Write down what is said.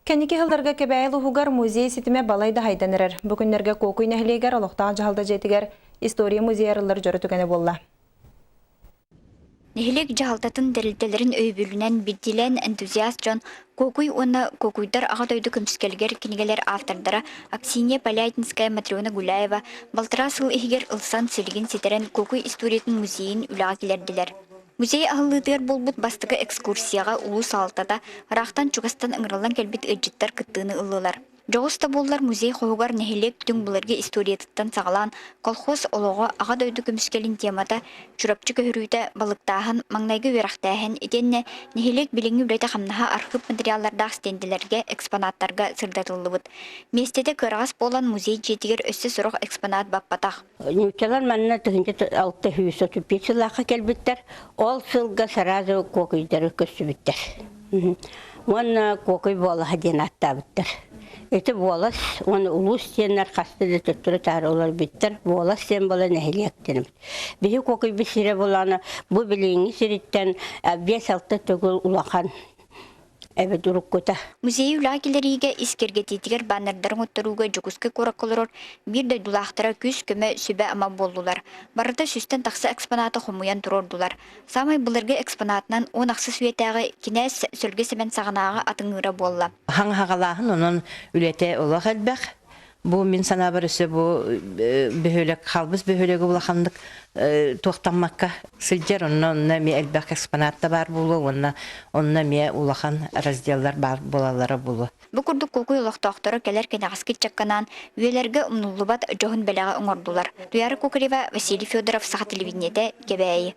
Кэнники сылларга Кэбээйи улууһугар музей ситимэ балай да хайдан эрэр. Бу күннэргэ Куокуй нэһилиэгэр олохтоох дьаһалта дьиэтигэр история музейа арыллар дьоро түгэнэ буолла. Нэһилиэк дьаһалтатын тэрилтэлэрин өйөбүлүнэн биирдиилээн энтузиаст дьон Куокуй уонна Куокуйдар Аҕа дойду көмүскэлигэр кинигэлэр автордара Аксинья Полятинская, Матрена Гуляева балтараа сыл иһигэр ылсан силигин ситэрэн Куокуй историятын музейын үлэҕэ киллэрдилэр. Музей аһыллыытыгар буолбут бастакы экскурсияҕа улуус салалтата ыраахтан-чугастан ыҥырыллан кэлбит ыалдьыттар кыттыыны ыллылар. Дьоҕус да буоллар музей хоһугар нэһилиэк түҥ былыргы историятыттан саҕалаан колхоз олоҕо, Аҕа дойду көмүскэлин темата, Чурапчы көһөрүүтэ, балыктааһын, маҥнайгы үөрэхтээһин итиэннэ нэһилиэк билиҥҥи үлэтэ-хамнаһа архыып материаллардаах стендэлэргэ, экспонаттарга сырдатыллыбыт. Миэстэтэ кыараҕас буолан музей дьиэтигэр өссө сорох экспонат баппатах. Нууччалар манна 1635 сыллаахха кэлбиттэр. Ол сылга сразу куокуйдары көрсүбүттэр. Уонна Куокуй буолаһа диэн ааттаабыттар. Ити буолас уонна улуус диэннэр хаста да төттөрү-таары олорбуттар. Буолас диэн буола нэһилиэк диэн. Биһи Куокуйбут сирэ буолаана бу билиҥҥи сириттэн 5-6 төгүл улахан эбит уруккута. Музейы үлэҕэ киллэриигэ ис кэргэтиитигэр баннердарын отторууга Дьокуускай куоракка олорор биир дойдулаахтара күүс-көмө, сүбэ-ама буоллулар. Барыта сүүстэн тахса экспонаты хомуйан туруордулар. Саамай былыргы экспонатынан 16 үйэтээҕи кинээс Сөлгө Сэмэн саҕанааҕы атыҥыыра буолла. Хаҥаһаҕалааһын онон үлэтэ олох элбэх. Бу мин санаабар өссө бу бөһүөлэк Халбыс бөһүөлэгэ улаханнык туохтаммакка сылдьар онно онно эмиэ элбэх экспонат да баар буолуо уонна онно эмиэ улахан разделлар баар буолаллара буолуо. Бу курдук Куокуй олохтоохторо кэлэр кэнэҕэски ыччакканаан үйэлэргэ умнуллубат дьоһун бэлэҕи оҥордулар. Туяра Кукарева, Василий Федоров, Саха телевидениетэ, Кэбээйи.